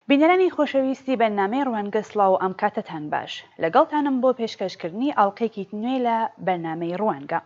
بینەرانی خۆشەویستی بەرنامەی ڕوانگە سڵاو ئەم کاتەتان باش لەگەڵتانم بۆ پێشکەشکردنی ئاڵقەیەکی نوێ لە بەرنامەی ڕوانگە.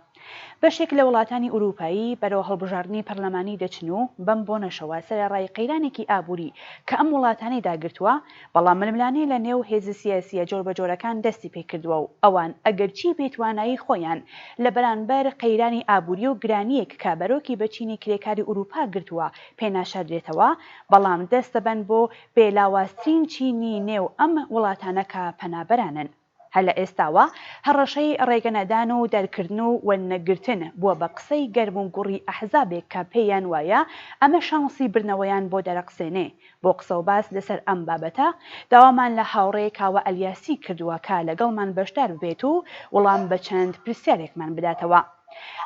بەشێک لە وڵاتانی ئورووپایی بەرەو هەڵبژاردنی پەرلەمانی دەچن و بەم بۆنەشەوە سەرەڕای قەیرانێکی ئابووری کە ئەم وڵاتانەی داگرتووە بەڵام ململانێ لە نێو هێزە سیاسییە جۆربەجۆرەکان دەستی پێکردووە و ئەوان ئەگەرچی بێتوانایی خۆیان لە بەرانبەر قەیرانی ئابووری و گرانییەک کە بەرۆکی بە چینی کرێکاری ئورووپا گرتووە پێ ناشاردرێتەوە بەڵام دەست دەبەن بۆ بێ لاوازترین چینی نێو ئەم وڵاتانە کە پەنابەرانن. هەر لە ئێستاوە هەڕەشەی ڕێگەنەدان و دەرکردن و وەرنەگرتن بووە بە قسەی گەرم و گوڕی ئەحزابێک کە پێیان وایە ئەمە شانسی بردنەوەیان بۆ دەرەقسێنێ. بۆ قسەوباس لەسەر ئەم بابەتە داوامان لە هاوڕێ کاوە ئەلیاسی کردووە کە لەگەڵمان بەشدار ببێت و وڵام بە چەند پرسیارێکمان بداتەوە.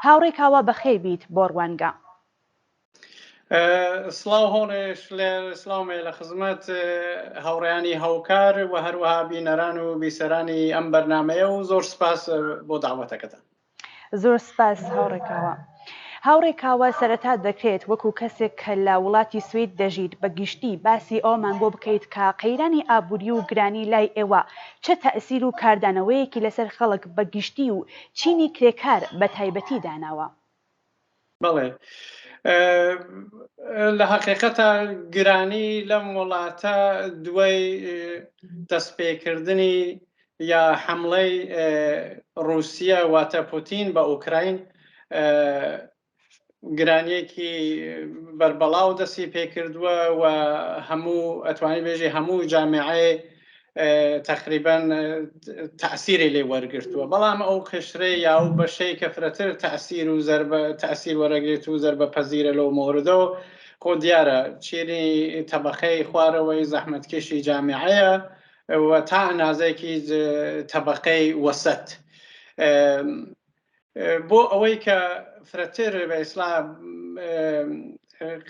هاوڕێ کاوە بەخێر بیت بۆ ڕوانگە. سڵاو هۆڵێ شلێر سڵاو مێ لە خزمەت هاوڕێیانی هاوکار و هەروەها بینەران و بیسەرانی ئەم بەرنمەیە و زۆر سپاس بۆ داوەتەکەتان. زۆر سپاس هاوڕێ کاوە. هاوڕێ کاوە سەرەتا دەکرێت وەکو کەسێک کە لە وڵاتی سوید دەژیت بە گشتی باسی ئەوەمان بۆ بکەیت کە قەیرانی ئابووری و گرانی لای ئێوە چ تەئسیر و کاردانەوەیەکی لەسەر خەڵک بە گشتی و چینی کرێکار بە تایبەتی داناوە؟ بەڵێ لە حقیقەتە گرانی لەم وڵاتە دوای دەستپێکردنی یا حملەی رووسیا واتە پوتین بە ئۆکراین گرانیەکی بەربەڵاو دەستی پێکردووە و هەموو ئەتوانی بێژی هەموو جامعەیە تەقریبەن تەئسیری لێ وەرگرتووە بەڵام ئەو قشرەی یا ئەو بەشەی کە فرەتر تەئسیر و زەربە تەئسیر وەرەگرێت و زەربە پەزیرە لەو مۆردەوە خۆ دیارە چینی تەبەقەی خوارەوەی زەحمەتکێشی جامیعەیە و تا ئەنازەیەکی تەبەقەی وەسەت بۆ ئەوەی کە فرەتر بە ئیسلا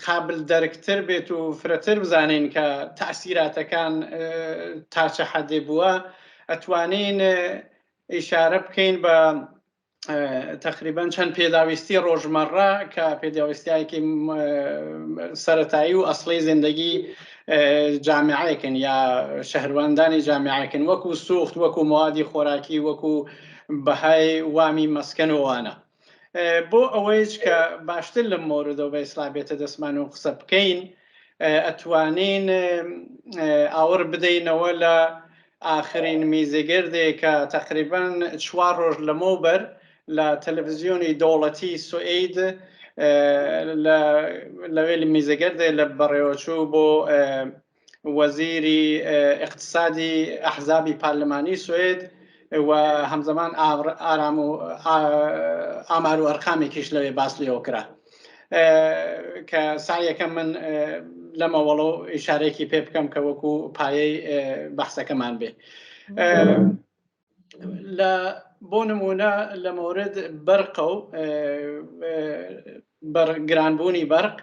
قابل دەرکتر بێت و فرەتر بزانین کە تاسیراتەکان تا چە حەدێ بووە ئەتوانین ئیشارە بکەین بە تقریبا چەند پێداویستی ڕۆژمەڕە کە پێداویستیایەکی سەتایی و ئەسڵی زیندگی جامعەیەکن یا شەهرواندانی جامعەکن وەکو سوخت وەکو موادی خۆراکی وەکو بەهای وامی مەسکەن و ئەوانە. بۆ ئەوەیش کە باشتر لەم مۆردەوە بە ئیسڵا بێتە دەستمان و قسە بکەین ئەتوانین ئاوڕ بدەینەوە لە ئاخرین میزەگردێ کە تقریبا چوار ڕۆژ لەمەوبەر لە تەلەڤزیۆنی دەوڵەتی سوئید لەوێ لە میزەگردێ لە بەڕێوەچوو بۆ وەزیری ئیقتسادی ئەحزابی پارلمانی سوئد و هەمزەمان ئارام و ئامار و ئەرقامێکیش لەوێ باس لێوە کرا کە سایەکە من لەمەوەڵۆ ئیشارێکی پێ بکەم کە وەکو پایەی بەحسەکەمان بێ. لە بۆ نمونە لە مورد بەرقە و گرانبوونی بەرق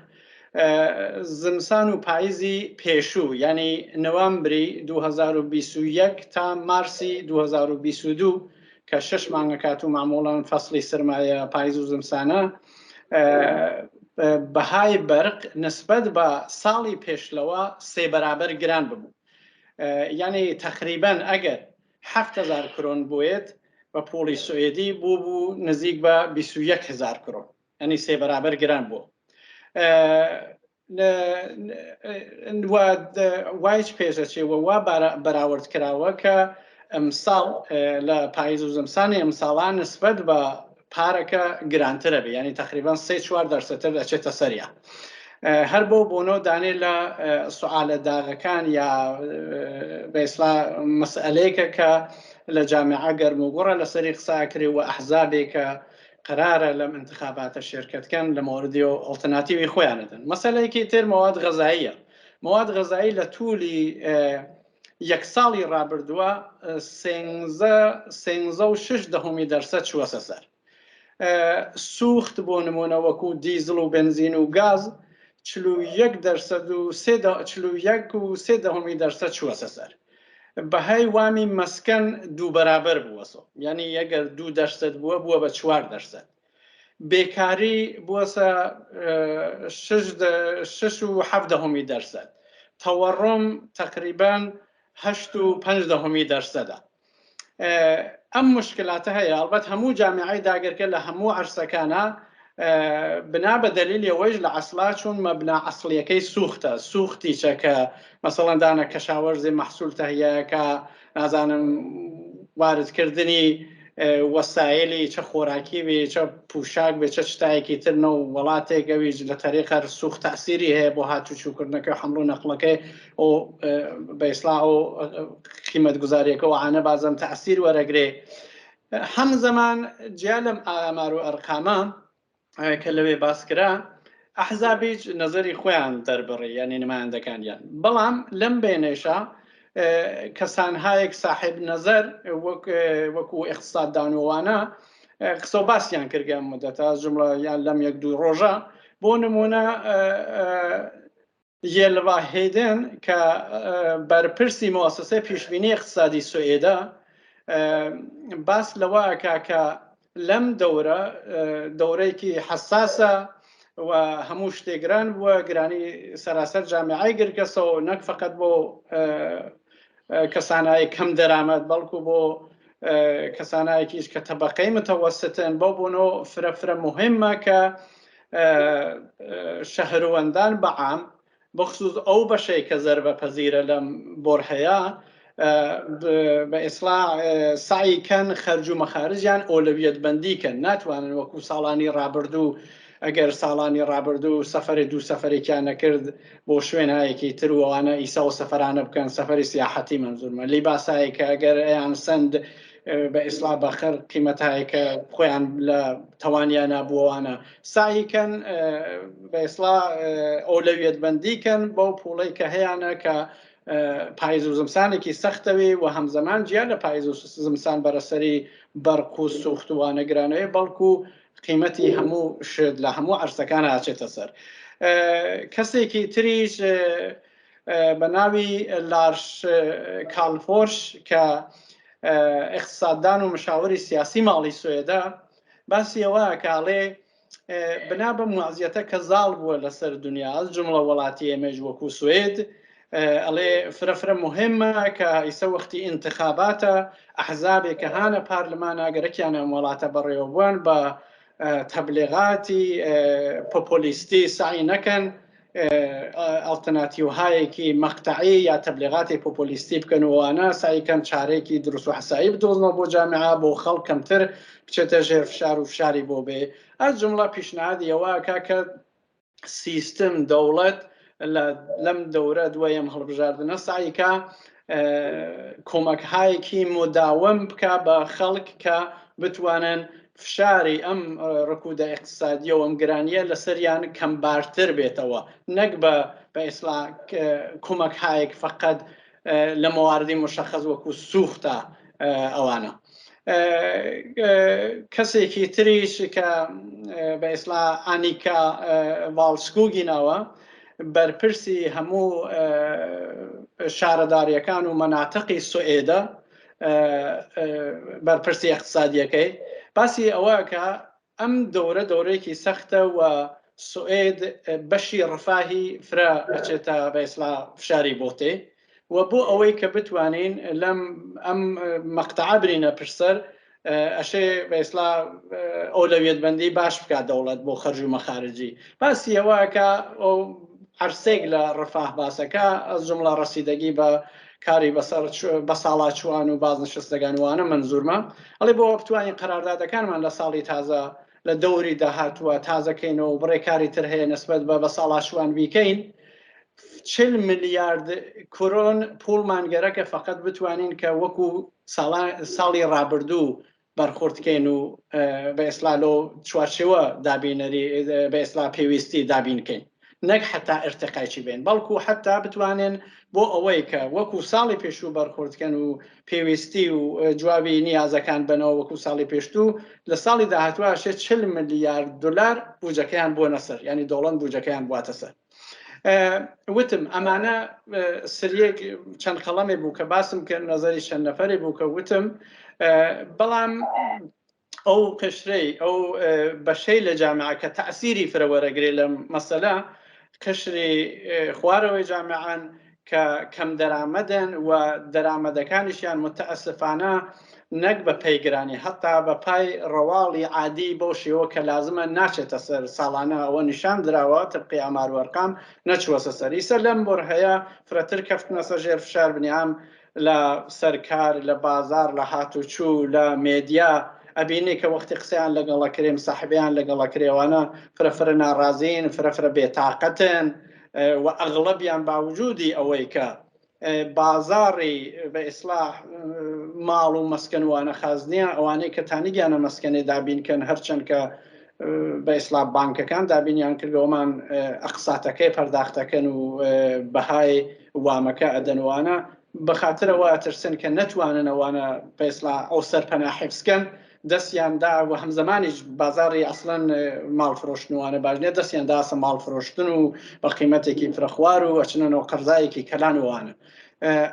زمسان و پاییزی پێشوو یعنی نوامبری 2021 تا مارسی 2022 کە شش مانگە کات و معموڵەن فەصلی سرمایە پاییز و زمسانە بەهای بەرق نسبەت بە ساڵی پێشلەوە سێ بەرابەر گران ببوو یعنی تقریبا ئەگەر 7000 کرۆن بووێت بە پوڵی سوئدی بوو بوو نزیک بە 21000 کرۆن ینی سێ بەرابەر گران بوو وایش پێشەچێ و وا بەراورد کراوە کە ئەمساڵ لە پاییز و زمسانی ئەمساڵان نسبەت بە پارەکە گرانترە بێ ینی تقریبان سێ چوار دەرسەتر دەچێتە سەریا هەر بۆ بۆنۆ دانێ لە سوالە داغەکان یا بەئیسلا مەسئلەیەکە کە لە جامعە گەرم و گوڕە لەسەری قساکرێ و ئەحزابێکە قرارە لەم انتخاباتە شرکەتکەن لە مۆردی و ئەڵتەناتیوی خۆیانەدەن مەسەلەیەکی تر مواد غەزاییە مواد غەزایی لە تولی یەک ساڵی ڕابردووە سێنزە سێنزە و شش دەهۆمی دەرسەد چووەسە سەر سوخت بۆ نمونە وەکو دیزڵ و بنزین و گاز 41 دەرسەد و 41 و سێ دەهۆمی دەرسەد چووەسە سەر بەهای وامی مەسکەن دوو بەرابەر بووەسۆ یعنی ئەگەر دوو دەرسەد بووە بووە بە چوار دەرسەد بێکاری بووەسە شش و حەفدەهۆمی دەرسەد. تەوەڕۆم تەقریبەن 8.5 دەهۆمی دەرسەدە. ئەم مشکلاتە هەیە ئەڵبەت هەموو جامیعەی داگرکە لە هەموو عەرسەکانە بنا بە دەلیلی ئەوەیش لە عەسڵا چون مەبنا عەسڵیەکەی سوختە سوختیچە کە مەسەڵەن دانە کەشاوەرزی مەحسول تەهیەکە نازانم واردکردنی وەسایلی چە خۆراکی بێ چە پوشاک بێ چە شتایەکی تر نە و وڵاتێک ئەویش لە تەریقە سوخت تاسیری هەیە بۆ هاتوچوکردنەکە حمل و نەقڵەکەی و بە ئیسڵاح و قیمەت گوزاریەکە و عانە بازم تاسیر وەرەگرێ هەم زەمان جیا لەم ئامار و ئەرقامە کە لەوێ باس کرا ئەحزابیش نەزەری خۆیان دەربڕی یعنی نمایندەکانیان بەڵام لەم بێنێشە کەسانهایەک ساحب نەزەر وەک وەکو اقتصاددانوانە قسە و باسیان کردگە مدەتە جملە یان لەم یەک دوو ڕۆژە بۆ نمونە یێلڤا هێدن کە بەرپرسی موسسەی پیشبینی اقتصادی سوئێدە باس لەوە ئەکا کە لەم دەورە دەورەیەکی حەساسە و هەموو شتێک گران بووە گرانی سەراسەر جامیعای گرکەسەوە نەک فقط بۆ کەسانای کەم دەرامەت بەڵکو بۆ کەسانایەکیش کە تەبقەی متەوەستن بەو بۆنەوە فرە فرە مهمە کە شەهروەندان بە عام بخصوص ئەو بەشەی کە زەربە پەزیرە لەم بۆرهەیە بە ئیسڵا سعی کەن خەرج و مەخارجیان ئۆلەویەت بەندی کەن ناتوانن وەکو ساڵانی ڕابردوو ئەگەر ساڵانی ڕابردوو سەفەرێ دوو سەفەرێکیان نەکرد بۆ شوێنایەکی تر و ئەوانە ئیسا و سەفەرانە بکەن سەفەری سیاحەتی مەنزورمە لیباسایە کە ئەگەر ئەیان سند بە ئیسلا بەخر قیمەتایە کە خۆیان لە تەوانیان نابووەوانە سعیکەن بە ئیسلا ئەولەویەت بەندیکەن بەو پوڵەی کە هەیانە کە پایز و زمسانێکی سەختەوێ و هەمزەمان جیا لە پایز و زمسان بەرەسەری بەرق و سوختوانە گرانەوەی بەڵکو قیمەتی هەموو شت لە هەموو عەرسەکان ئاچێتە سەر. کەسێکی تریش بە ناوی لارش کالفۆرش کە اقتصاددان و مشاوری سیاسی ماڵی سوێدە باسی ئەوە کاڵێ بنا بە موازیەتە کە زاڵ بووە لەسەر دنیا ئەز جمڵە وڵاتی ئێمەش وەکو سوێد ئەڵێ فرە فرە مهمە کە ئیسە وەختی ئینتخاباتە ئەحزابێک کە هانە پارلمانە گەرەکیان ئەم وڵاتە بەڕێوەبووان بە تەبلیغاتی پۆپۆلیستی سعی نەکەن ئەڵتەناتیوهایەکی مەقتەعی یا تەبلیغاتی پۆپۆلیستی بکەن و ئەوانە سعی کەن چارێکی دروست و حسایی بدۆزنەوە بۆ جامعە بۆ خەڵک کەمتر بچێتە ژێر فشار و فشاری بۆ بێ ئەس جمڵە پیشنهادی ئەوە ئەکا کە سیستم دەوڵەت لەم دەورە دوای ئەم هەڵبژاردنە سعیکا کۆمەکهایەکی مداوم بکە بە خەڵک کە بتوانن فشاری ئەم ڕکودە اقتصادیە و ئەم گرانیە لەسەریان کەمبارتر بێتەوە نەک بە بە ئیسلا کۆمەکهایەک فقط لە مواردی مشخص وەکو سوختە ئەوانە. کەسێکی تریش کە بە ئیسلا ئانیکا ڤاڵسکوگی ناوە بەرپرسی هەموو شارەداریەکان و مەناتقی سوئێدە بەرپرسی اقتصادیەکەی باسی ئەوە کە ئەم دەورە دەورەیەکی سەختە و سوئێد بەشی ڕفاهی فرە ئەچێتە بە ئیسلا فشاری بۆ تێ و بۆ ئەوەی کە بتوانین لەم ئەم مەقتەعە برینە پشتسەر ئەشێ بە ئیسلا ئەولەویەت بەندی باش بکات دەوڵەت بۆ خەرج و مەخارجی باسی ئەوە کە ئەو عەرسێک لە ڕفاه باسەکە ئەز جمڵە ڕەسیدەگی بە کاری بەسەر بەساڵاچوان و بازنشستەگان وانە مەنزورمە ئەڵێ بۆ بتوانین قەراردادەکانمان لە ساڵی تازە لە دەوری داهاتووە تازەکەینەوە و بڕێکاری تر هەیە نسبەت بە بەساڵاچوان بیکەین 40 ملیارد کرۆن پوڵمان گەرەکە فقط بتوانین کە وەکو ساڵی ڕابردوو بەرخورد کەین و بە ئێسلا لۆ چوارچێوە دابینەری بە ئێسلا پێویستی دابین کەین نەک حتا ئرتقایچی بێن بەڵکو حتا بتوانن بۆ ئەوەی کە وەکو ساڵی پێشوو بەرخوردکەن و پێویستی و جوابی نیازەکان بنەوە وەکو ساڵی پێشتوو لە ساڵی داهاتوە شێ 40 ملیارد دلار بوجەکەیان بۆ نەسەر ینی دەوڵەت بوجەکەیان بواتە سەر وتم ئەمانە سریەک چەند قەڵەمێ بوو کە باسم کرد نەزەری چەند نەفەرێ بوو کە وتم بەڵام ئەو قشرەی ئەو بەشەی لە جامعە کە تەسیری فرە وەرەگرێ لەم مەسەلە قشری خوارەوەی جامعان. کە کەم دەرامەدن و دەرامەدەکانیشیان متەئەسفانە نەک بە پێی گرانی هەتا بە پای ڕەواڵی عادی بەو شێوە کە لازمە ناچێتە سەر ساڵانە ئەوە نیشان دراوە تبقی ئامار و ئەرقام نەچووەسە سەر ئیسە لەم بۆرهەیە فرەتر کەفتنەسە ژێر فشار بنیام لە سەر کار لە بازاڕ لە هاتوچوو لە مێدیا ئەبینی کە وەختی قسەیان لەگەڵ ئەکرێ مساحبەیان لەگەڵ ئەکرێ ئەوانە فرە فرە ناڕازین فرە فرە بێتاقەتن و ئەغڵەبیان باوجودی ئەوەی کە بازاڕی بە ئیسلاح ماڵ و مەسکەن وانە خاز نییە ئەوانەی کە تانیگیانە مەسکەنێ دابینکەن هەرچەند کە بە ئیسلا بانکەکان دابینیان کردەوەمان ئەقساتەکەی پەرداختەکەن و بەهای وامەکە ئەدەنوانە بەخاترەوە ئەترسن کە نەتوانن ئەوانە بەئیسلا ئەو سەرپەنا حفزکەن دەستیان دا و هەمزەمانیش بازاڕی ئەسڵەن ماڵ فرۆشتنوانە باش نیە دەستیان داسە ماڵ فرۆشتن و بە قیمەتێکی فرەخوار و ئەچنەوە قەرزایەکی کەلان وانە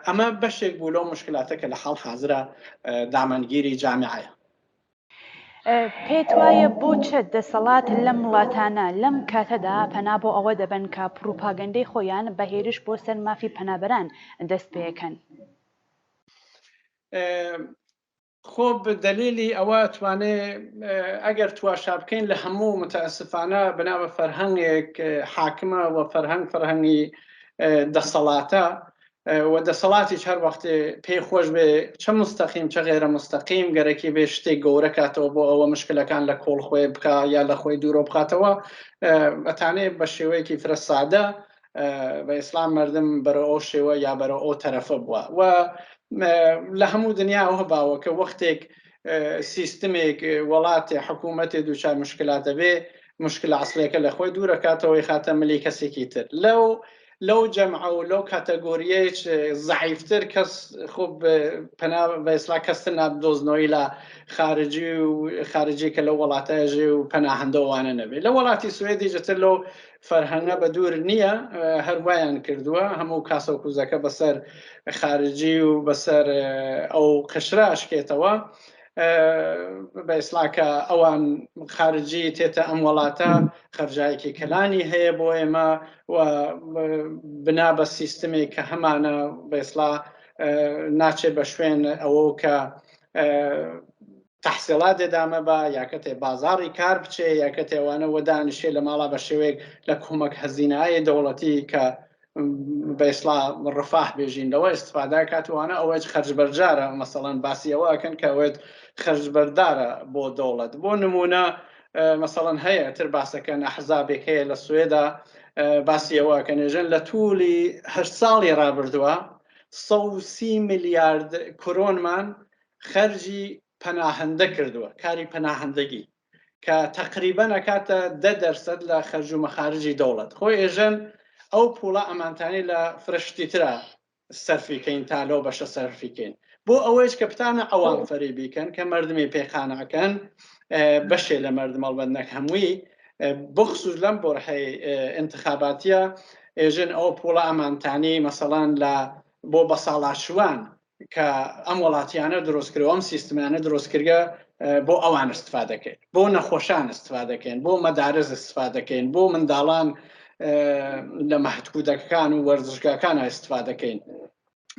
ئەمە بەشێک بوو لەو مشکلاتە کە لە حاڵ حازرە دامەنگیری جامیعەیە. پێت وایە بۆ چ دەسەڵات لەم وڵاتانە لەم کاتەدا پەنا بۆ ئەوە دەبەن کە پڕوپاگەندەی خۆیان بە هێرش بۆ سەر مافی پەنابەران دەست پێکەن؟ خۆ دەلیلی ئەوە توانێ ئەگەر تواشا بکەین لە هەموو متاسفانە بنا بە فەرهەنگێک حاکمە و فەرهەنگ فەرهەنگی دەسەڵاتە و دەسەڵاتیش هەر وەختێ پێی خۆش بێ چە مستەقیم چە غێرە مستەقیم گەرەکی بێ شتێک گەورە کاتەوە بۆ ئەوە مشکلەکان لە کۆڵ خۆی بکا یا لە خۆی دوورۆ بخاتەوە ئەتانێ بە شێوەیەکی فرە سادە بە ئیسلام مردم بەرە ئەو شێوە یا بەرە ئەو تەرەفە بووە و لە هەموو دنیا ئەوە باوە کە وەختێک سیستمێک وڵاتێ حکوومەتێ دووچار مشکلاتە بێ مشکلە ئەسڵیەکە لە خۆی دوورەکاتەوەی خاتە ملی کەسێکی تر لەو لەو جەمعە و لەو کاتەگۆریەیش زەعیفتر کەس خۆ پەنا بە ئیسلا کەستر نابدۆزنەوەی لە خارجی و خارجی کە لەو وڵاتە ژێ و پەناهەندەوانە نەبێت لە وڵاتی سوێدی جتر لەو فەرهەنگە بە دوور نییە هەر وایان کردووە هەموو کاسە و کوزەکە بەسەر خارجی و بەسەر ئەو قشرە ئەشکێتەوە بە ئیسلا کە ئەوان خارجی تێتە ئەم وڵاتە خەرجایەکی کەلانی هەیە بۆ ئێمە و بنا بە سیستمێک کە هەمانە بە ئیسلا ناچێت بە شوێن ئەوە کە تحصیلات دەدامە بە یاکەتێ بازاڕی کار بچێ یاکەتێوانە وەدانیشێ لە ماڵا بە شێوەیەک لە کۆمەک هەزینایە دەوڵەتی کە بە ئیسڵا ڕفاه بێژین لەوە ئیستفادە کات وانە ئەوەیش خەرج بەرجارە مەسەڵەن باسی ئەوە ئەکەن کە ئەوێت خەرج بەردارە بۆ دەوڵەت بۆ نمونە مەسەڵەن هەیە تر باسەکەن ئەحزابێک هەیە لە سوێدا باسی ئەوە کە نێژەن لە توولی هەر ساڵی ڕابردووە 130 میلیارد کرۆنمان خەرجی پەناهەندە کردووە کاری پەناهەندەگی کە تەقریبەن ئەکاتە 10% لە خەرج و مەخارجی دەوڵەت خۆ ئێژەن ئەو پوڵە ئەمانتانی لە فرە شتی ترا سەرفی کەین تا لەو بەشە سەرفی کەین بۆ ئەوەیش کە بتانە عەوام فەریبی کەن کە مردمی پێ قانعکەن بەشێ لە مردم ئەڵبەت نەک هەمووی بخصوص لەم بۆرحەی انتخاباتیە ئێژن ئەو پوڵە ئەمانتانی مەسەڵان لە بۆ بەساڵاچوان کە ئەم وڵاتیانە دروست کرد ئەم سیستمانە دروست کردگە بۆ ئەوان استفادەکەین بۆ نەخۆشان استفادەکەین بۆ مەدارز استفادەکەین بۆ منداڵان لە مەهدکودەکان و وەرزشگاکان استفادەکەین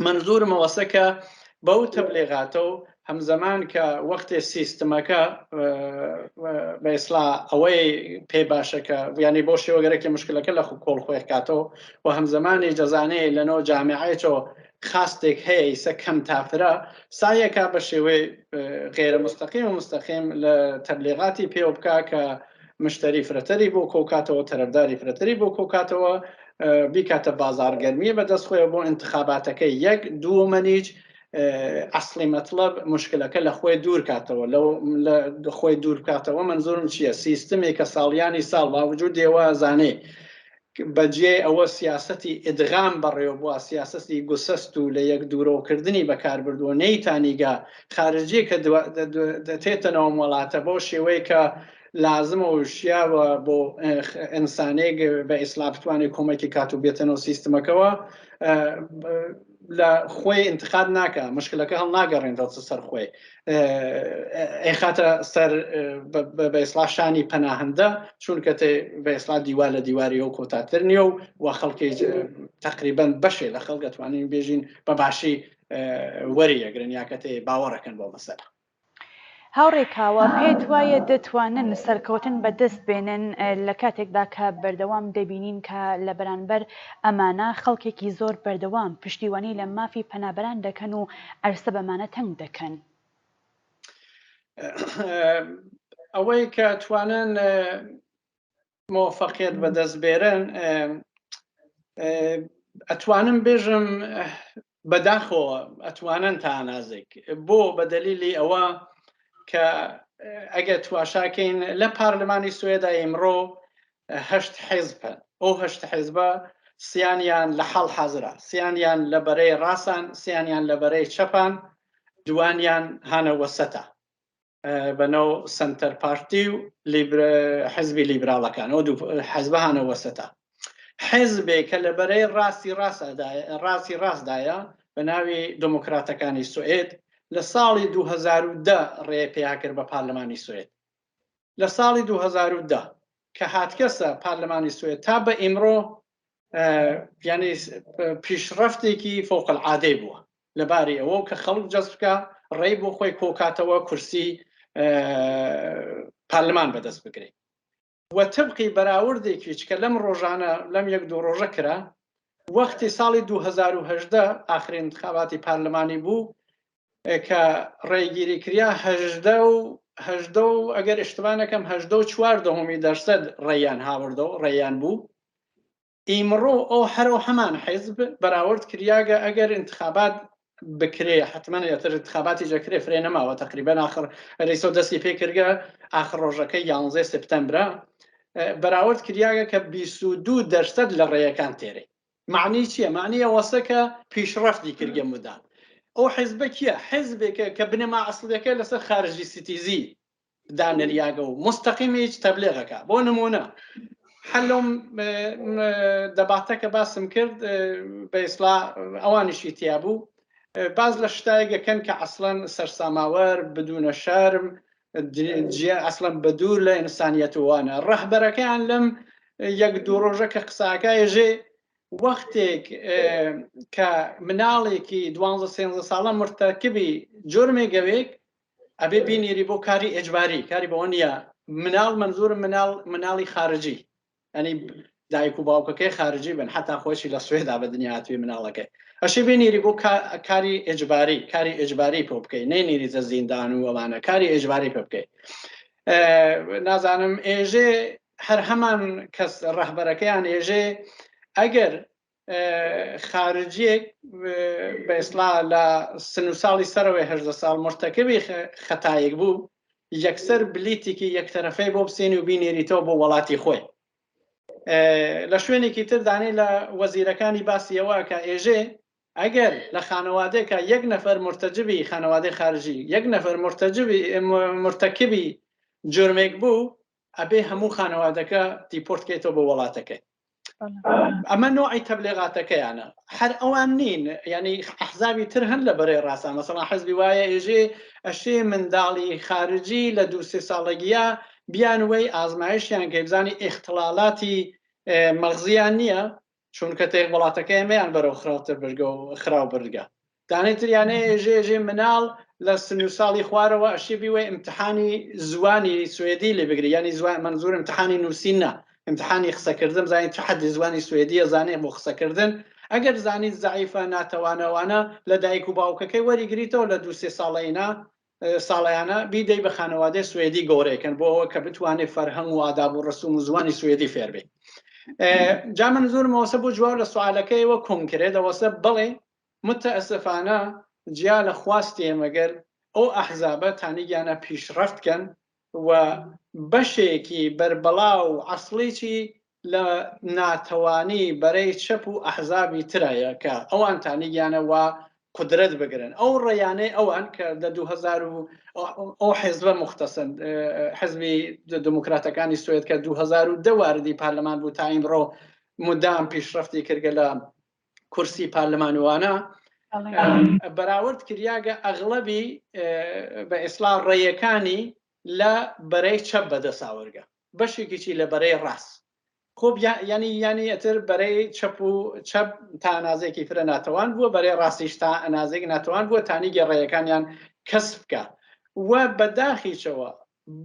منزورم ئەوەسە کە بەو تەبلیغاتە و هەمزەمان کە وەختێ سیستمەکە بە ئیسلا ئەوەی پێ باشە کە ینی بۆ شێوەگەرەکی مشکلەکە لە خو کۆڵ خۆی کاتەوە و هەمزەمانی جەزانەیە لەنەوە جامیعەیەوە خاستێک هەیە ئیسە کەم تا فرە سایەکە بە شێوەی غێرە مستەقیم و مستەقیم لە تەبلیغاتی پێوە بکا کە مشتری فرەتەری بۆ کۆکاتەوە تەرەفداری فرەتەری بۆ کۆکاتەوە بیکاتە بازارگەرمیە بەدەست خۆیە بۆ انتخاباتەکەی یەک دووەمەنیچ ئەسڵی مەتڵەب مشکلەکە لە خۆی دوور کاتەوە لەو لە خۆی دوور بکاتەوە منزورم چییە سیستمێک کە ساڵیانی ساڵ باوجود دێوە زانێ بەجێی ئەوە سیاسەتی ئیدغام بەڕێوەبوە، سیاسەتی گوسەست و لە یەک دوورەوەکردنی بەکاربردووە، نەیتانیگا خارجیە کە دەتێتە ناو ئەم وەڵاتە بەو شێوەیە کە لازمە و شیاوە بۆ ئینسانێک بە ئیسلا بتوانێت کۆمەکی کات و بێتە ناو سیستمەکەوە. لە خۆی انتقاد ناکە مشکلەکە هەڵ ناگەڕێنێتەوە سەر خۆی ئەیخاتە سەر بە ئیسڵا شانی پەناهندە چونکە تێ بە ئیسڵا دیوار لە دیواری ئەو کۆتاتر نییە و و خەڵکی تقریبان بەشێ لە خەڵک دەتوانین بێژین بە باشی وەری ئەگرن یاکە تێ باوەڕەکەن بۆ مەسەلە. هاوڕێ کاوە، پێت وایە دەتوانن سەرکەوتن بەدەست بێنن لە کاتێکدا کە بەردەوام دەبینین کە لە بەرانبەر ئەمانە خەڵکێکی زۆر بەردەوام پشتیوانی لە مافی پەنابەران دەکەن و عەرسە بەمانە تەنگ دەکەن؟ ئەوەی کە توانن مۆفەقیەت بەدەست بێرن ئەتوانم بێژم بەداخەوە ئەتوانن تا ئەنازێک بۆ بە دەلیلی ئەوە کە ئەگەر تواشاکەین لە پارلمانی سوێدا ئیمڕۆ هەشت حیزب هەن ئەو هەشت حیزبە سیانیان لە حاڵ حازرە سیانیان لە بەرەی ڕاسان سیانیان لە بەرەی چەپان دوانیان هانە وەسەتە بەناو سنتەر پارتی و حزبی لیبراڵەکان ئەو دوو حزبە هانە وەسەتە حزبێک کە لە بەرەی ڕاستی ڕاستی ڕاستدایە بە ناوی دموکراتەکانی سوئێد لە ساڵی 2010 ڕێ پیا کرد بە پارلمانی سوئێد لە ساڵی 2010 کە هاتکەسە پارلمانی سوئێد تا بە ئیمڕۆ یعنی پیشڕەفتێکی فوق العادەی بووە لەباری ئەوە کە خەڵک جەزب بکا ڕێی بۆ خۆی کۆکاتەوە کورسی پەرلەمان بەدەست بگرێ و تبقی بەراوردێکیش کە لەم ڕۆژانە لەم یەک دوو ڕۆژە کرا وەختی ساڵی 2018 ئاخرین انتخاباتی پەرلەمانی بوو کە ڕێگیری کریا هەژدە و هەژدە و ئەگەر اشتباه نەکەم هەژدە و چوار دەهۆمی دەرسەد ڕێیان هاوردەوە ڕێیان بوو ئیمڕۆ ئەو هەر ئەو هەمان حیزب بەراورد کریاگە ئەگەر ئینتخابات بکرێ حتمما ئەتر انتخاباتی جەکرێ فرێ نەماوە تقریبا آخر رئیسەوە دەستی پێ کردگە آخر ڕۆژەکە 11 سپتەمبرە بەراورد کریاگە کە 22 دەرسەد لە ڕێیەکان تێرێ معنی چییە معنی ئەوەسە کە پیشڕەفتی کردگە مدام ئەو حیزبە کیە حیزبێکە کە بنەما ئەسڵیەکە لەسەر خارجی ستیزی دانریاگە و مستەقیم هیچ تەبلیغەکە بۆ نمونە هەر لەم دەباتە کە باسم کرد بە ئیسلا ئەوانیشی تیا بوو باز لە شتایگەکەن کە ئەسڵەن سەرساماوەر بدونە شەرم ئەسڵەن بە دوور لە ئینسانیەتوانە ڕەهبەرەکەیان لەم یەک دوو ڕۆژە کە قساکە ێژێ وەختێک کە مناڵێکی دوانزە سێنزە ساڵە مرتەکبی جرمێک گەوێک ئەبێ بینێری بۆ کاری ئێجباری کاری بەوە نییە مناڵ منزورم مناڵ مناڵی خارجی ئەنی دایک و باوکەکەی خارجی بن حتا خۆشی لە سوێدا بە دنیا هاتوێ مناڵەکەی ئەشی بینیری بۆ کاری ئێجباری کاری ئێجباری پۆ بکەی نەینیری زە زیندان و ئەوانە کاری ئێجباری پێ بکەی نازانم ئێژێ هەر هەمان کەس ڕەهبەرەکەیان ئێژێ ئەگەر خارجیەک بە ئیسڵا لە سن و ساڵی سەرەوەی هەژدە ساڵ مرتەکەبی خەتایەک بوو یەکسەر بلیتێکی یەکتەرەفەی بۆ بسێنی و بینێریتەوە بۆ وڵاتی خۆی لە شوێنێکی تر دانێ لە وەزیرەکانی باسیەوە کە ئێژێ ئەگەر لە خانەوادێکە یەک نەفەر مرتەجبی خانەوادەی خارجی یەک نەفەر مرتەجبی مرتەکبی جرمێک بوو ئەبێ هەموو خانەوادەکە دیپۆرت کەیتەوە بۆ وڵاتەکەی ئەمە نوعی تەبلیغاتەکەیانە هەر ئەوان نین ینی ئەحزابی تر هەن لە بەرەی ڕاستە مەسەڵا حزبی وایە ئێژێ ئەشێ منداڵی خارجی لە دو سێ ساڵەگیە بیانوەی ئازمایشیان کەی بزانی ئیختڵالاتی مەغزیان نییە چونکە تێک وڵاتەکە ئێمەیان بەرەو خراوتر بردگە و خراو بردگە دانەی تریانە ئێژێ ئێژێ مناڵ لە سن و ساڵی خوارەوە ئەشێ بیوە ئیمتحانی زوانی سوێدی لێ بگری یعنی زوان منزور ئیمتحانی نووسین نا ئیمتحانی قسەکردن زانین چ حەدی زوانی سوێدیە زانێ بۆ قسەکردن ئەگەر زانی زەعیفە ناتەوانەوانە لە دایک و باوکەکەی وەریگریتەوە لە دوو سێ ساڵەینا ساڵیانە بیدەی بە خانەوادەی سوێدی گەورەیکەن بۆ ئەوە کە بتوانێت فەرهەنگ و ئاداب و ڕسوم و زوانی سوێدی فێر بێ جا من زۆرم ئەوەسە بۆ جواب لە سوالەکەیەوە کۆنکرێت ئەوەسە بڵێ متەئەسفانە جیا لە خواستی ئێمەگەر ئەو ئەحزابە تانیگیانە پیشڕەفت کەن و بەشێکی بەربەڵا و عەسڵیی لە ناتەوانی بەرەی چەپ و ئەحزابی ترایە کە ئەوان تانیگیانە وا قودرەت بگرن ئەو ڕێیانەی ئەوان کە لە 2000 و ئەو حزبە مختصن حزبی دموکراتەکانی سوێد کە 2010 واردی پەرلەمان بوو تا ئیمڕۆ مدام پیشڕەفتی کردگە لە. کورسی پارلمان وانە بەراورد کریاگە ئەغڵەبی بە ئیسلا ڕێیەکانی لە بەرەی چەپ بەدەساوەرگە بەشێکیی لە بەرەی ڕاست خۆب ینی ینی ئەتر بەرەی چەپ و چەپ تا ئەنازێکی فرە ناتەوان بووە بەرەی ڕاستیش تا ئەنازێک ناتوان بووە تانی گەڕەیەکانیان کەس بکە و بەداخیچەوە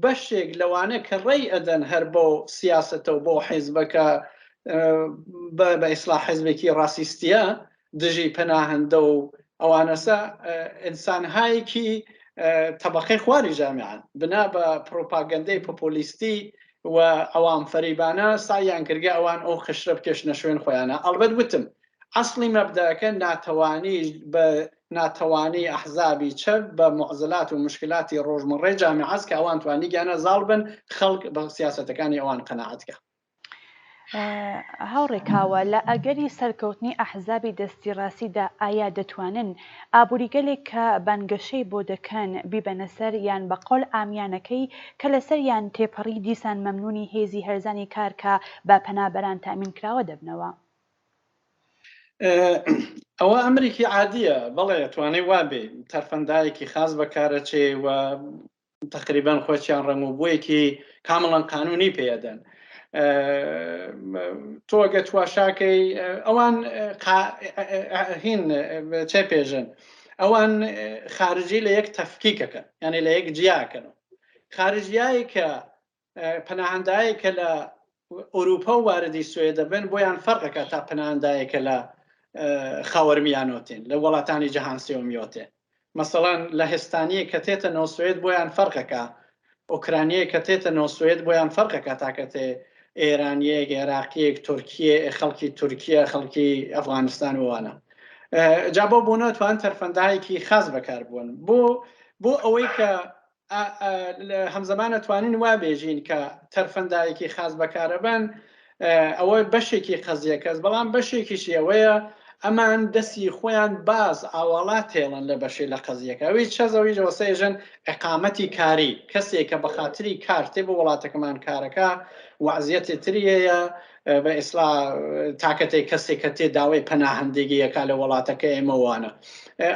بەشێک لەوانە کە ڕێی ئەدەن هەر بۆ سیاسەتە و بۆ حیزبەکە بە ئیسلاح حیزبێکی ڕاسیستیە دژی پەناهەندە و ئەوانەسە ئینسانهایەکی تەبقەی خواری جامیعان بنا بە پرۆپاگەندەی پۆپۆلیستی و عەوام فەریبانە سعیان کردگە ئەوان ئەو قشرە بکێشنە شوێن خۆیانە ئەڵبەت وتم ئەسڵی مەبدەکە ناتەوانی بە ناتەوانی ئەحزابی چەپ بە معزلات و مشکلاتی ڕۆژمەڕەی جامیعەس کە ئەوان توانیگیانە زاڵ بن خەڵک بە سیاسەتەکانی ئەوان قەناعەت کە. هاوڕێ کاوە، لە ئەگەری سەرکەوتنی ئەحزابی دەستی ڕاستیدا ئایا دەتوانن ئابووریگەلێک کە بانگەشەی بۆ دەکەن بیبەنە سەر یان بە قەول عامیانەکەی کە لەسەریان تێپەڕی دیسان مەمنوونی هێزی هەرزانی کار کە بە پەنابەران تامین کراوە دەبنەوە؟ ئەوە ئەمرێکی عادیە، بەڵێ توانێ وابێ تەرفەندایەکی خاس بەکارەچێ و تقریبا خۆشیان ڕەنگ و بۆیەکی کامڵەن قانونی پێدەن تۆ گە تواشاکەی ئەوان هین چێ پێژن ئەوان خارجی لە یەک تەفکیکەکەن یعنی لە یەک جیاکەن خارجیایی کە پەناهەندایەک کە لە ئەوروپا و واردی سوێد دەبن بۆیان فەرقەکە تا پەناهەندایەک کە لە خاوەرمیانۆتێن لە وڵاتانی جەهان سێومیۆتێن مەسەڵەن لە هێستانیە کە تێتە نۆ سوێد بۆیان فەرقەکە ئۆکرانیە کە تێتە نۆ سوێد بۆیان فەرقەکە تاکەتێ ئێرانیەک عێراقیەک تورکیە خەڵکی تورکیا خەڵکی ئەفغانستان وانە جا بۆ بۆ ناتوان تەرفەندایەکی خاص بەکار بوون بۆ بۆ ئەوەی کە هەمزەمان ئەتوانین وا بێژین کە تەرفەندایەکی خاس بەکارەبەن ئەوە بەشێکی قەزیەکەس بەڵام بەشێکیشی ئەوەیە ئەمان دەستی خۆیان باز ئاواڵا تێڵن لە بەشێ لە قەزیەکە ئەوی چەزەوی جۆسەیژن ئەقامەتی کاری کەسێک کە بە خاتری کار تێ بۆ وڵاتەکەمان کارەکە وەعزیەتی تری هەیە بە ئیسلا تاکەتێک کەسێک کە تێ داوای پەناهەندێگی یەکا لە وڵاتەکە ئێمە وانە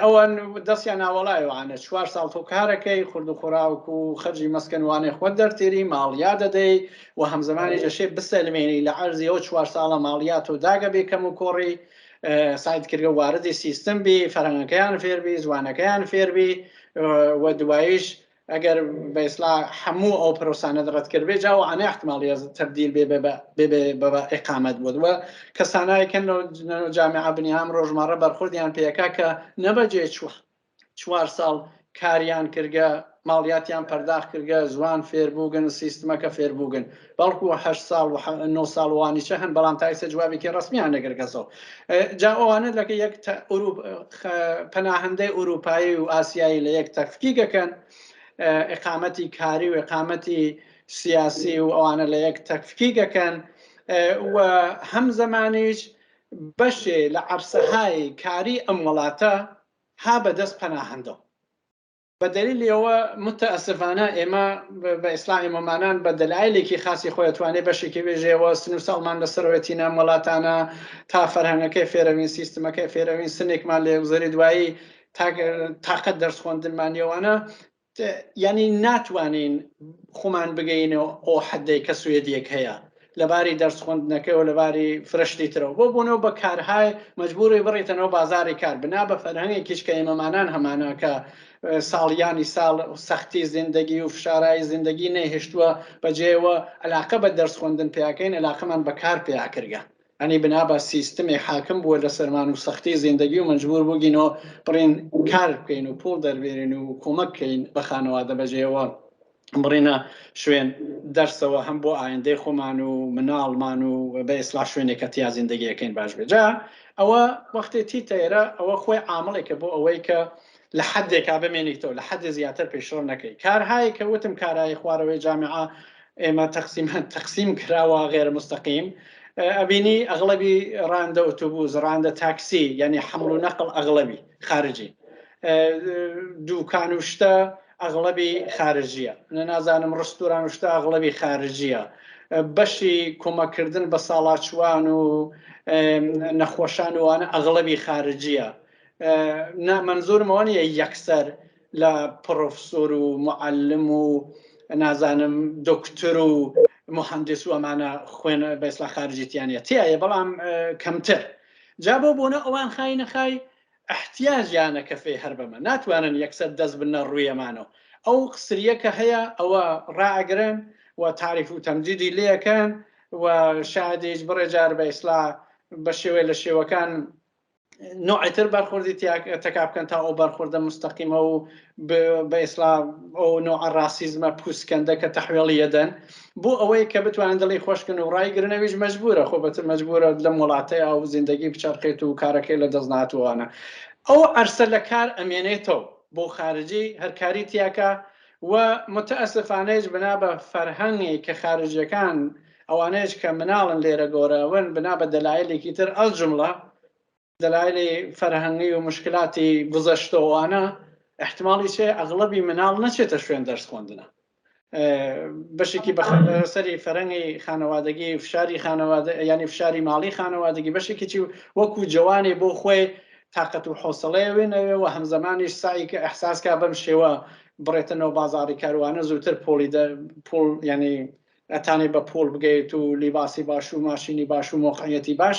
ئەوان دەستیان ناوەڵایوانە چوار ساڵ تۆ کارەکەی خورد و خۆراوک و خەرجی مەسکەن وانەی خۆت دەرتێری ماڵیا دەدەی و هەمزمانی دەشێ بسەلمێنی لە عەرزی ئەو چوار ساڵە ماڵیات و داگە بێ کەم و کۆڕی سایت کردگە واردی سیستم بی فەرهەنگەکەیان فێربی زوانەکەیان فێربی و دواییش ئەگەر بە ئیسلا هەموو ئەو پرۆسانەت ڕەت کردبێ جا وانە احتمالی تبدیل بێ بێ بە ئیقامەت بوت و کەسانایکەن جامعە بنیام ڕۆژمەڕە بەرخوردیان پێەکە کە نەبەجێ چوە چوار ساڵ کاریان کردگە ماڵیاتیان پەرداخ کردگە زوان فێربووگن سیستمەکە فێربووگن بەڵکو هە ساڵ و 9 ساڵ وانیچە هەن بەڵام تا ئیسە جوابێکی ڕسمیان نەگرگەسەوە جا ئەوانە لەکە یەک پەناهەندەی ئوروپایی و ئاسیایی لە یەک تەفکیکەکەن ئقامەتی کاری و ئقامەتی سیاسی و ئەوانە لە یەک تەفکیکەکەن و هەم زەمانیش بەشێ لە عەرسەهای کاری ئەم وڵاتە ها بەدەست پەناهەندەوە بە دەلیلی ئەوە متاسفانە ئێمە بە ئیسلاح ئێمەمانان بە دەلایلێکی خاسی خۆی توانێ بەشێکی بێژێەوە سن و ساڵمان لەسەرەوەتی نام وڵاتانە تا فەرهەنگەکەی فێرەوین سیستمەکەی فێرەوین سنێکمان لێ گوزەری دوایی تاقەت دەرس خوێندنمان یەوانە یعنی ناتوانین خۆمان بگەینەوە ئەو حدەی کە سوێدیەک هەیە لەباری دەرس خوندنەکەی و لەباری فرەشتی ترەوە بۆ بوونەوە بە کارهای مەجبوری بڕیتەنەوە بازاری کار بنا بە فەرهەنگێکیش کە ئێمەمانان هەمانە کە ساڵیانی ساڵ سەختی زیندەگی و فشارایی زیندەگی نەیهێشتووە بەجێوە علاقە بە دەرس خوندن پیاکەین علاقەمان بە کار پیاکردگە ئەنی بنا بە سیستمی حاکم بووە لە سەرمان و سەختی زیندەگی و مەجبور بووگینەوە بڕین کار بکەین و پوڵ دەربێنین و کۆمەک بکەین بە خانەوادە بەجێوە بڕینە شوێن دەرسەوە هەم بۆ ئایندەی خۆمان و مناڵمان و بە ئیسلا شوێنێکە تیا زیندگیەکەین باش بێ جا ئەوە وەختێ تیتە ئێرە ئەوە خۆی عامڵێکە بۆ ئەوەی کە لە حدێکا بمێنیتەوە لە حد زیاتر پێشڕ نەکەی کارهایی کە وتم کارایی خوارەوەی جامعە ئێمە تەقسیم تەقسیم کراوە غێر مستەقیم ئەبینی ئەغڵەبی ڕاندە ئۆتۆبوس ڕاندە تاکسی یعنی حمل و نقل ئەغڵەبی خارجی دوکان و شتە ئەغڵەبی خارجیە نازانم ڕستوران و شتە ئەغڵەبی خارجیە. بەشی کۆمەککردن بە ساڵاچوان و نەخۆشان وانە ئەغڵەبی خارجیە نا مەنزورم ئەوە نیە یەکسەر لە پڕۆفسۆر و معلم و نازانم دکتر و مهندس و ئەمانە خوێن بە ئیسلا خارجی تیانە تایە بەڵام کەمتر جا بۆ بۆنە ئەوان خای نەخای احتیاجیانە کەفێ هەر بەمە ناتوانن یەکسەر دەست بنە ڕوویەمانەوە ئەو قسریە کە هەیە ئەوە ڕائەگرن و تاریف و تەمجیدی لێەکەن و شایدیش بڕێ جار بە ئیسلا بە شێوەی لە شێوەکان نوعی تر بەرخوردی تەکا بکەن تا ئەو بەرخوردە مستەقیمە و بە ئیسلا ئەو نوعە ڕاسیزمە پوسکەندە کە تەحوێڵی یەدەن بۆ ئەوەی کە بتوانن دڵی خۆشکن و ڕایگرنەویش مەجبورە خۆ بەتر مەجبورە لەم وڵاتەیە و زیندگی بچەرخێت و کارەکەی لە دەست ناتوانە ئەو عەرسە لە کار ئەمێنێتەوە بۆ خارجی هەرکاری تیاکە و متاسفانەیش بنا بە فەرهەنگی کە خارجیەکان ئەوانەیش کە مناڵن لێرە گۆرەون بنا بە دەلایلێکی تر الجملە دەلایلی فەرهەنگی و مشکلاتی گوزەشتە و ئەوانە احتماڵی چێ ئەغڵەبی مناڵ نەچێتە شوێن دەرس خوێندنە بەشێکی بەسەری فەرەنگی خانەوادەگی فشاری خانەوادە ینی فشاری ماڵی خانەوادەگی بەشێکی چی وەکو جوانێ بۆ خۆی تاقەت و حوسڵەیە وێنەوێ و هەمزەمانیش سعی کە ئەحساس کا بەم شێوە بڕێتەنەوە بازاڕی کاروانە زووتر پۆڵی پۆڵ ینی ئەتانێ بە پوڵ بگەیت و لیباسی باش و ماشینی باش و مۆقعیەتی باش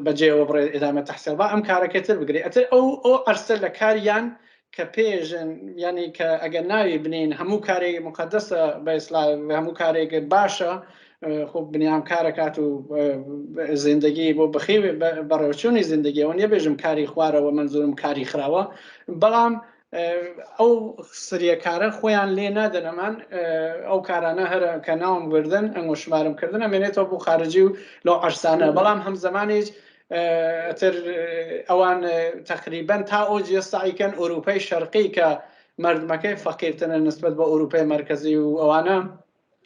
بەجێوە بڕێ ئێدامە تەحسێڵ با ئەم کارەکە تر بگرێ ئەتر ئەو ئەو عەرسە لە کاریان کە پێژن یعنی کە ئەگەر ناوی بنین هەموو کارێک مقدسە بە ئیسلا هەموو کارێک باشە خۆ بنیام کارەکات و زیندگی بۆ بخێ بەڕێوچوونی زیندگیەوە نیە بێژم کاری خوارەوە منزورم کاری خراوە بەڵام ئەو سریەکارە خۆیان لێ نادەن ئەمان ئەو کارانە هەر کە ناوم بردن ئەنگۆ شمارم کردن ئەمێنێتەوە بۆ خارجی و لەو عەرسانە بەڵام هەم زمانیش ئەتر ئەوان تقریبا تا ئەو جێ سعیکەن ئەوروپای شەرقی کە مردمەکەی فەقیرترە نسبەت بە ئەوروپای مەرکەزی و ئەوانە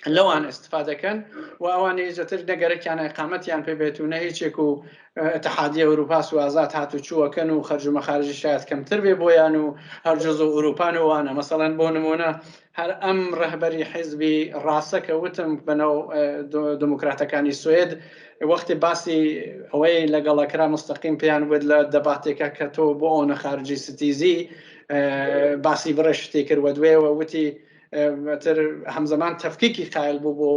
لەوان ئیستفادەکەن و ئەوان هیچتر نە گەرەکیانە ئیقامەتیان پێ بێت و نە هیچێک و اتحادیە ئەوروپاس و ئازاد هات و چووەکەن و خەرج و مەخارجی شاید کەمتر بێ بۆیان و هەر جزء ئەوروپان و وانە مەسەڵەن بۆ نمونە هەر ئەم ڕەهبەری حیزبی ڕاستە کە وتم بەناو دموکراتەکانی سوئد وەختی باسی ئەوەی لەگەڵەکرا مستەقیم پێیان وت لە دەباتێکە کە تۆ بۆ ئەوە خارجی ستیزی باسی بڕێ شتێ کرد وە دوێوە وتی تر هەمزەمان تەفکیکی قایل بوو بۆ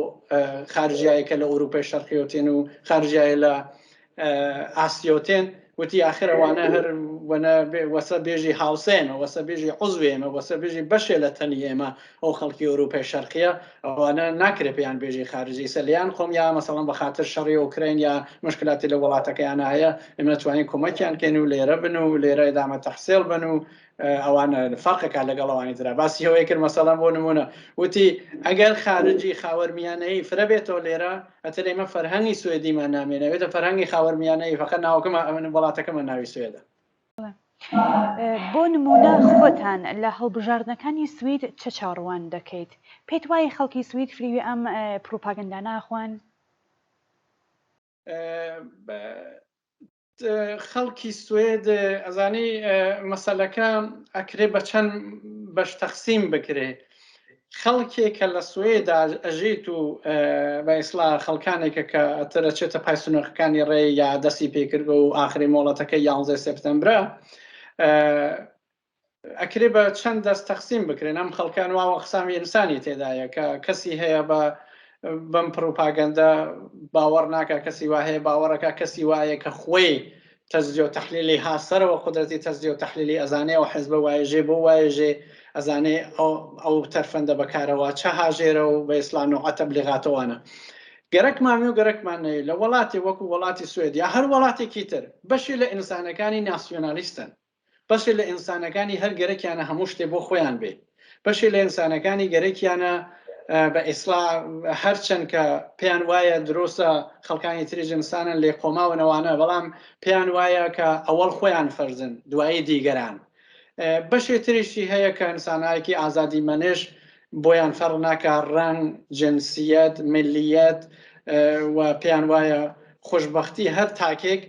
خارجیایە کە لە ئەوروپای شەرقیەوە تێن و خارجیایە لە ئاسیەوە تێن وتی آخر ئەوانە هەر وەنە وەسە بێژی هاوسێنە وەسە بێژی عزوێمە وەسە بێژی بەشێ لە تەنی ئێمە ئەو خەڵکی ئەوروپای شەرقیە ئەوانە ناکرێ پێیان بێژی خارجی سەلیان خۆم یا مەسەڵەن بە خاطر شەڕی ئۆکراین یا مشکلاتی لە وڵاتەکەیان هەیە ئێمە توانین کۆمەکیان کەین و لێرە بن و لێرە ئدامە تەحسێڵ بن و ئەوان فەرقەکە لەگەڵ ئەوانی ترا باسی ئەوەی کرد مەسەڵەن بۆ نمونە وتی ئەگەر خارجی خاوەرمیانەیی فرە بێتەوە لێرە ئەتر ئێمە فەرهەنگی سوێدیمان نامێنێتە فەرهەنگی خاوەرمیانەیی فقط ناوەکەمە ئەمن وڵاتەکەمە ناوی سوێدە. بۆ نمونە خۆتان لە هەڵبژاردنەکانی سوید چ چاوەڕوان دەکەیت؟ پێت وایە خەڵکی سوید فریوی ئەم پڕوپاگەندانە ئەخوان؟ خەڵکی سوێد ئەزانی مەسەلەکە ئەکرێ بە چەند بەش تەقسیم بکرێ خەڵکێک کە لە سوێدا ئەژیت و بە ئیسلا خەڵکانێکە کە ترەچێتە پای سنوورەکانی ڕێ یا دەستی پێکرد و ئاخری مۆڵەتەکە 11 سپتەمبرە ئەکرێ بە چەند دەست تەقسیم بکرێن ئەم خەڵکە ئەنواع و ئەقسامی ئینسانی تێدایە کە کەسی هەیە بە بەم پڕوپاگەندە باوەڕ ناکە کەسی وا هەیە باوەڕەکە کەسی وایە کە خۆی تەجزیە و تەحلیلی ها سەرەوە قودرەتی تەجزیە و تەحلیلی ئەزانێ ئەو حزبە وایژێ بۆ وایژێ ئەزانێ ئەو تەرفەندە بەکارەوە چە هاژێرە و بە ئیسلا نوعە تەبلیغاتەوانە گەرەکمان و گەرەکمان نەیە لە وڵاتی وەکو وڵاتی سوێد یا هەر وڵاتێکی تر بەشی لە ئینسانەکانی ناسیۆنالیستن بەشێ لە ئینسانەکانی هەر گەرەکیانە هەموو شتێ بۆ خۆیان بێ بەشێ لە ئینسانەکانی گەرەکیانە بە ئیسلا هەرچەند کە پێیان وایە درۆسە خەڵکانی تری جنسانن لێ قۆماونەوانە بەڵام پێیان وایە کە ئەوەڵ خۆیان فەرزن دوایی دیگەران بەشێ تریشی هەیە کە ئینسانایەکی ئازادی مەنش بۆیان فەرق ناکە ڕەنگ جنسیەت ملیەت و پێیان وایە خۆشببختی هەر تاکێک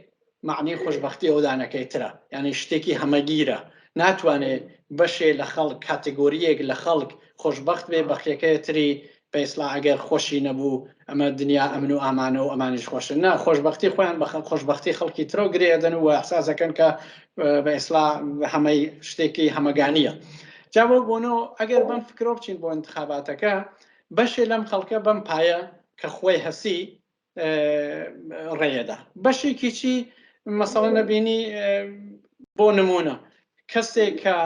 مەعنی خۆشبەختی ئەودانەکەی ترە یانی شتێکی هەمەگیرە ناتوانێ بەشێ لە خەڵک کاتێگۆریەک لە خەڵک خۆشبەخت بێ بەقیەکەی تری بە ئیسڵا ئەگەر خۆشی نەبوو ئەمە دنیا ئەمن و ئامانە و ئەمانیش خۆشن نا خۆشبەختی خۆیان بە خۆشبەختی خەڵکی ترەوە گرێ ئەدەن و ئیحساسەکەن کە بە ئیسڵا هەمەی شتێکی هەمەگانیە جا بۆ بۆنۆ ئەگەر بەم فکرۆ بچین بۆ انتخاباتەکە بەشێ لەم خەڵکە بەم پایە کە خۆی هەسی ڕێیەدا بەشێکی چی مەسەڵە نەبینی بۆ نمونە کەسێک کە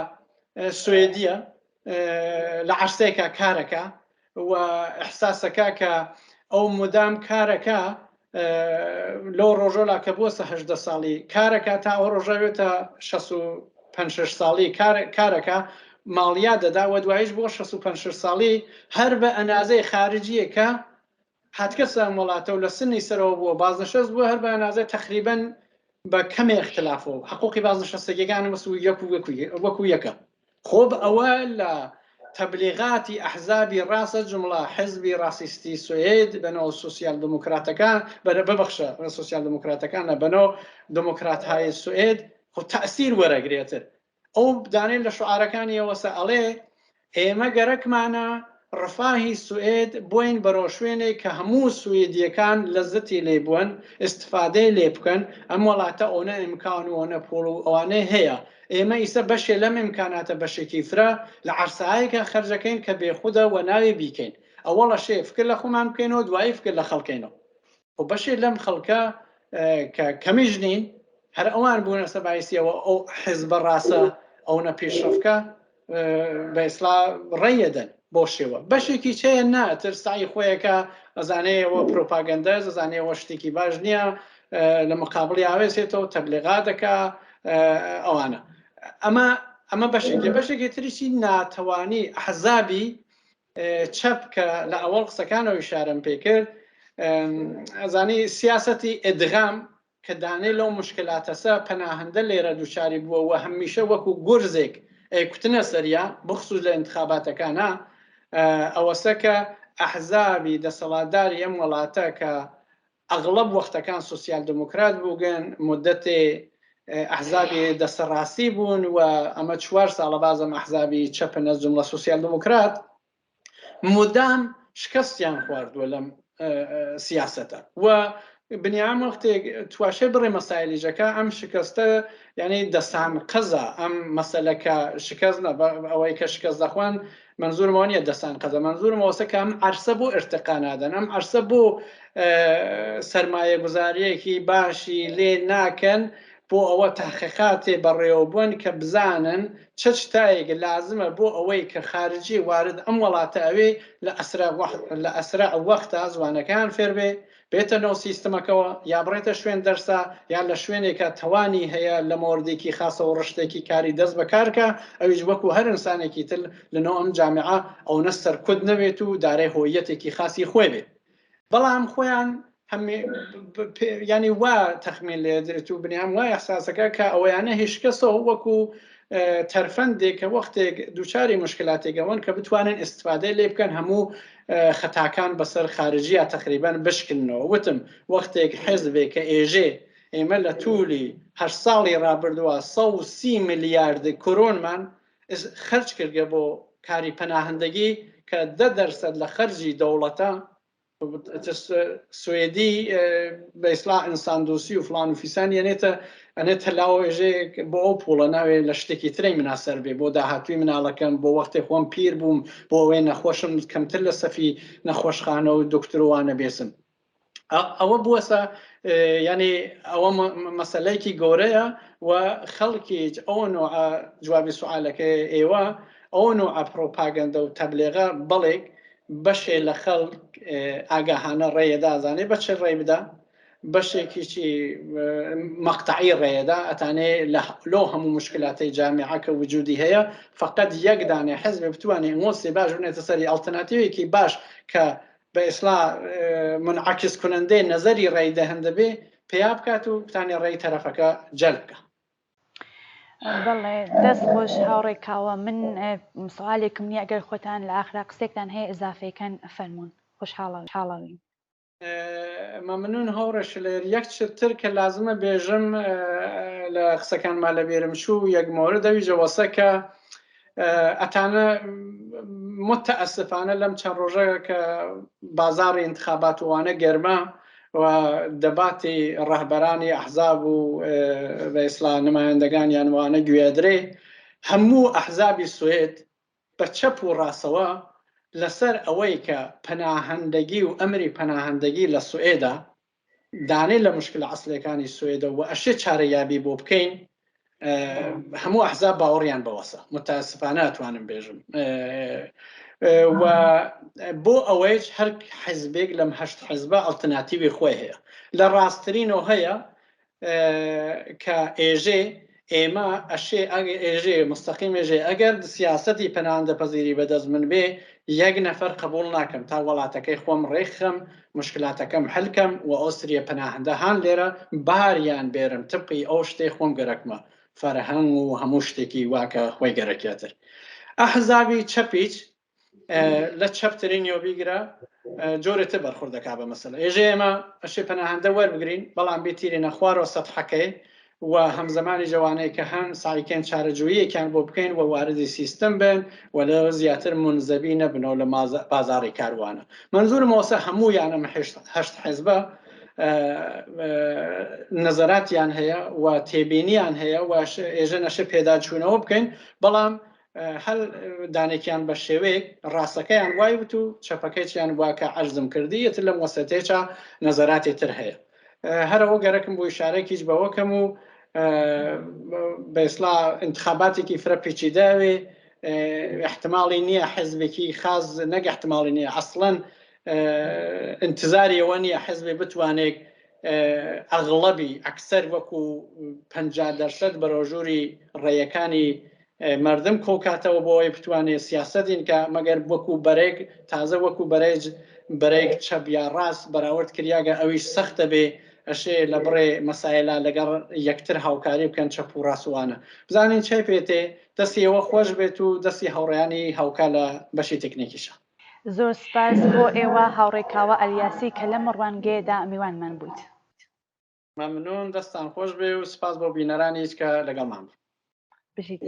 سوێدیە لە عرسێکە کارەکە و احساسەکە کە ئەو مدام کارەکە لەو ڕۆژۆلا کە بووە سەهدە ساڵی کارەکە تا ئەو ڕۆژەوێتە 65 ساڵی کارەکە ماڵیا دەدا و دوایش بۆ 65 ساڵی هەر بە ئەنازەی خارجیەکە هاتگەسە ئەم وڵاتە و لە سنی سەرەوە بووە بازنشەست بووە هەر بە ئەنازەی تەقریبەن بە کەمێ اختلافەوە حقوقی بازنشەستەگیەکان وەسو یەک و وەکو یەکە خۆب ئەوە لە تەبلیغاتی ئەحزابی ڕاستە جمڵە حزبی ڕاسیستی سوئد بەناو سوسیال دموکراتەکان بەرە ببەخشە سوسیال دموکراتەکان نە بەناو دموکراتهای سوئد خۆ تەئسیر وەرەگرێتر ئەو دانەی لە شوعارەکانیەوەسە ئەڵێ ئێمە گەرەکمانە ڕفاهی سوئێد بۆین بەرەو شوێنێک کە هەموو سوئێدیەکان لەزەتی لێ بوەن ئیستفادەی لێ بکەن ئەم وەڵاتە ئەونە ئیمکان و ئەونە پوڵ و ئەوانەی هەیە ئێمە ئیسە بەشێ لەم ئیمکاناتە بەشێکی فرە لە عەرسایەکە خەرجەکەین کە بێخودە وە ناوێ بیکەین ئەوەڵەشێ فکر لە خۆمان بکەینەوە دوایی فکر لە خەڵکەینەوە خۆ بەشێ لەم خەڵکە کە کەمیش نین هەر ئەوان بوونەسە بایسیەوە ئەو حزبە ڕاستە ئەوە پێشڕەفکە بە ئیسلا ڕێیەدەن بۆ شێوە بەشێکی چەیە ناتر سعی خۆیەکە ئەزانەیەوە پرۆپاگەندە ئەزانەیەوە شتێکی باش نییە لە مقابلی ئاوێسێتەوە تەبلیغا دەکا ئەوانە ئەمە ئەمە بەشێکی بەشێکی تریشی ناتەوانی حەزابی چەپ کە لە ئەوەڵ قسەکانەوە ئیشارەم پێ کرد ئەزانی سیاسەتی ئەدغام کە دانێ لەو مشکلاتەسە پەناهەندە لێرە دووچاری بووە و هەمیشە وەکو گورزێک کوتنە سەریا بخصوص لە انتخاباتەکانە ئەوەسە کە ئەحزابی دەسەڵاتداری ئەم وڵاتە کە ئەغڵب وەختەکان سوسیال دموکرات بووگن مدەتێ ئەحزابی دەستە ڕاستی بوون و ئەمە چوار ساڵە بازم ئەحزابی چەپن ئەز جمڵە سوسیال دموکرات مدام شکستیان خواردووە لەم سیاسەتە و بنیام وەختێک تواشێ بڕێ مەسایلیژەکە ئەم شکستە یعنی دەسان قەزا ئەم مەسەلەکە شکست نە ئەوەی کە شکست دەخوان مەنزورم ئەوە نیە دەسان قەزە مەنزورم ئەوەسە کە ئەم عەرسە بۆ ئرتقا نادەن ئەم عەرسە بۆ سەرمایە گوزاریەکی باشی لێ ناکەن بۆ ئەوە تحقیقاتێ بەڕێوەبوون کە بزانن چ شتایەک لازمە بۆ ئەوەی کە خارجی وارد ئەم وڵاتە ئەوێ لە ئەسرا لە ئەسرا وەختە زوانەکان فێر بێ بێتە ناو سیستمەکەوە یا بڕێتە شوێن دەرسا یا لە شوێنێکا تەوانی هەیە لە مۆردێکی خاسەوە ڕشتێکی کاری دەست بەکارکا ئەویش وەکو هەر ئینسانێکی تر لەناو ئەم جامیعە ئەونە سەرکوت نەبێت و دارای هۆیەتێکی خاسی خۆی بێت بەڵام خۆیان ینی وا تەخمین لێ درێت و بنیام وا احساسەکە کە ئەوەیانە هیچکەسەوە وەکو تەرفەندێک کە وەختێک دووچاری مشکلاتێک ئەوەن کە بتوانن ئیستفادەی لێ بکەن هەموو خەتاکان بەسەر خارجیە تەقریبەن بشکننەوە وتم وەختێک حێزبێک کە ئێژێ ئێمە لە تولی هەشت ساڵی ڕابردووە 130 میلیارد کۆرۆنمان خەرج کردگە بۆ کاری پەناهەندەگی کە 10 دەرسەد لە خەرجی دەوڵەتە سوێدی بە ئیسلا ئینسان دوسی و فلان و فیسان یەنێتە ئەنێتە لاوە ئێژێ بۆ ئەو پوڵە ناوێ لە شتێکی ترەی مناسەر بێ بۆ داهاتوی مناڵەکەم بۆ وەختێ خۆم پیر بووم بۆ ئەوەی نەخۆشم کەمتر لە سەفی نەخۆشخانە و دکتۆروانە بێسم ئەوە بووەسە ینی ئەوە مەسلەیەکی گەورەیە و خەڵکیج ئەو نوع جوابی سوالەکەی ئێوە ئەو نوع پرۆپاگەندە و تەبلێغە بەڵێک بەشێ لە خەڵک ئاگاهانە ڕێیەدا ئەزانێ بە چ ڕێی بدا بەشێکیشی مەقتەعی ڕێیەدا ئەتانێ لە لۆ هەموو مشکلاتەی جامیعە کە وجودی هەیە فقط یەک دانێ حزبێ بتوانێ ئەمۆسی باش بنێتە سەری ئەڵتەناتیوێکی باش کە بە ئیسلا منعکس کنندەی نەزەری ڕێی دەهندە بێ پیا بکات و بتانێ ڕێی تەرەفەکە جەلب بکە. بەڵێ دەست خۆش هاوڕێ کاوە من سوالێکم نییە ئەگەر خۆتان لە ئاخرا قسێکتان هەیە ئزافەیکەن فەرموون خۆشحاڵە حاڵەوین. مەمنون هاوڕێ شلێر یەک چتر کە لازمە بێژم لە قسەکانما لە بێرم چوو یەک مۆرد ئەویش ئەوەسە کە. ئەتانە متەئەسفانە لەم چەند ڕۆژە کە بازاڕی ئینتخابات و وانە گەرمە و دەباتی ڕەهبەرانی ئەحزاب و بە ئیسلا نمایندەگانیان وانە گوێدرێ هەموو ئەحزابی سوێد بە چەپ و ڕاستەوە لەسەر ئەوەی کە پەناهەندەگی و ئەمری پەناهەندەگی لە سوئێدا دانێ لە مشکلە ئەسڵیەکانی سوێدە و ئەشێ چارە یابی بۆ بکەین هەموو ئەحزاب باوەڕیان بەوەسە متاسفانە ئەتوانم بێژم و بۆ ئەوەیش هەر حزبێک لەم هەشت حزبە ئەڵتەناتیوی خۆی هەیە لە ڕاستترینەوە هەیە کە ئێژێ ئێمە ئەشێ ئێژێ مستەقیم ئێژێ ئەگەر سیاسەتی پەناهەندە پەزیری بەدەست من بێ یەک نەفەر قبوڵ ناکەم تا وەڵاتەکەی خۆم ڕێکخەم مشکلاتەکەم حل کەم و ئۆستریە پەناهەندە هان لێرە باریان بێرم تبقی ئەو شتەی خۆم گەرەکمە فەرهەنگ و هەموو شتێکی واکە خۆی گەرەکێتر ئەحزابی چەپیچ لە چەپترینیەوە بیگرە جۆرێ تر بەرخورد دەکا بە مەسەلە ئێژێ ئێمە ئەشێ پەناهەندە وەربگرین بەڵام بێتیرینە خوارەوە سەتحەکەی و هەمزەمانی جوانەی کە هەن سایکەن چارەجوویەکیان بۆ بکەین و واردی سیستم بن و لە زیاتر منزەبی نەبنەوە لە بازاڕی کاروانە منزورم ئەوسە هەموویانم هەشت حزبە نەزەراتیان هەیە و تێبینیان هەیە و ئێژە نەشە پێداچوونەوە بکەین بەڵام هەر دانێکیان بە شێوەیەک ڕاستەکەیان وای وت و چەپەکەیان وا کە عەرزم کردی ئیتر لەم وەسەتێچا نەزەراتی تر هەیە هەرەوە گەرەکم بۆ ئیشارەکیش بەوە کەم و بە ئیسلا انتخاباتێکی فرە پیچیداوێ احتمالی نییە حزبێکی خاص نەک احتمالی نییە ئەسڵەن انتظاری ئەوە نییە حزبێ بتوانێت ئەغڵەبی ئەکسەر وەکو 50 دەرسەد بەرەوژووری ڕێیەکانی مەردم کۆکاتەوە بۆ ئەوەی بتوانێت سیاسەتین کە مەگەر وەکو بەرەیەک تازە وەکو بەرەیج بەرەیەک چەپ یا ڕاست بەراورد کریاگە ئەویش سەختە بێ ئەشێ لە بڕێ مەسایلا لەگەڵ یەکتر هاوکاری بکەن چەپ و ڕاست وانە بزانین چەی پێتێ دەستی ئێوە خۆش بێت و دەستی هاوڕێیانی هاوکار لە بەشی تەکنیکیشە. زۆر سپاس بۆ ئێوە هاوڕێ کاوە ئەلیاسی کە لەم ڕوانگەیەدا میوانمان بوویت. مەمنون دەستان خۆش بێ و سپاس بۆ بینەرانیش کە لەگەڵمان بوون. بژیت.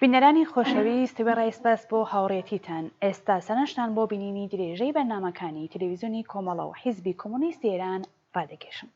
بینەرانی خۆشەویست وێڕای سپاس بۆ هاوڕێتیتان، ئێستا سەرنجتان بۆ بینینی درێژەی بەرنامەکانی تلویزیۆنی کۆمەڵە و حیزبی کۆمۆنیستی ئێران ڕادەکێشم.